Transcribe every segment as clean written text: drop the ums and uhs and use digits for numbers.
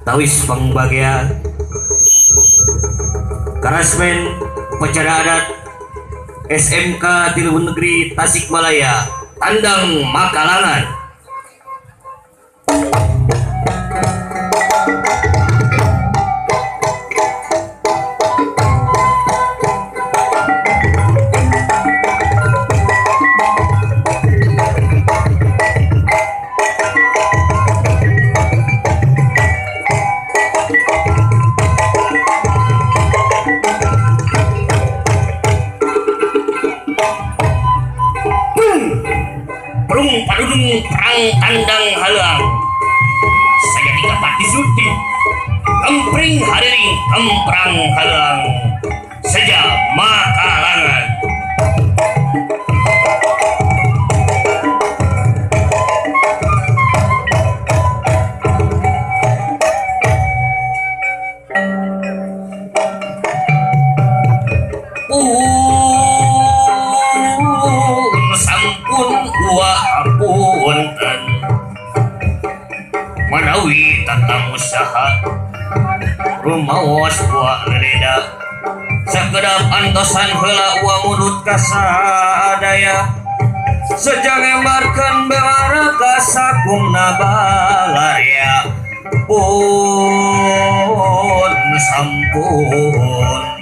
Tawis pangbagya Karasmen upacara adat SMK Tilu Negeri Tasikmalaya Tandang Makalangan. Perang tandang halang saya dikapat disuti kempring hariring kemprang halang saja makalangan. Sampun wa punten manawi tatang usaha rumaos wa leleda sakedap antosan heula wa mulut kasadaya sejang embarkeun bewara ka sakumna balaria pun sampun.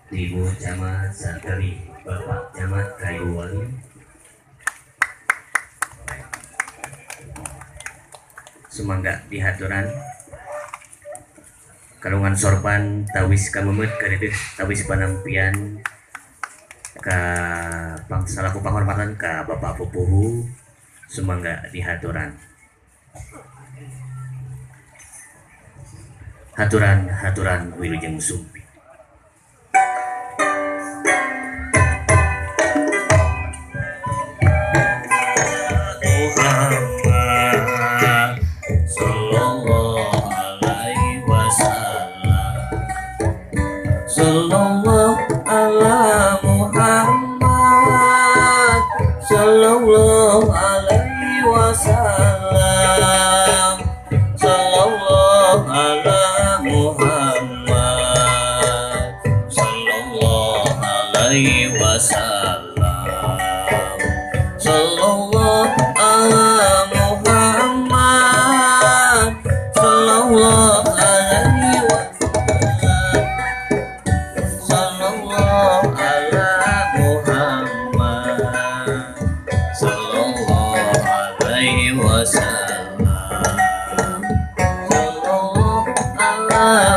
Ibu Camat Sarkali, Bapak Camat Kayuwangi. Sumangga dihaturan kalungan sorban tawis kamemet kadeudeuh tawis panampian ka pangsalaku panghormatan ka Bapak Pupuhu. Sumangga dihaturan. Haturan haturan wilujeng sumping. Muhammad sallallahu alaihi wasallam, sallallahu ala Muhammad, sallallahu alaihi wasallam, sallallahu ala Muhammad, sallallahu alaihi wasallam, sallallahu ala Muhammad, sallallahu alaihi wasallam, sallallahu ala Muhammad, sallallahu alaihi wasallam, sallallahu ala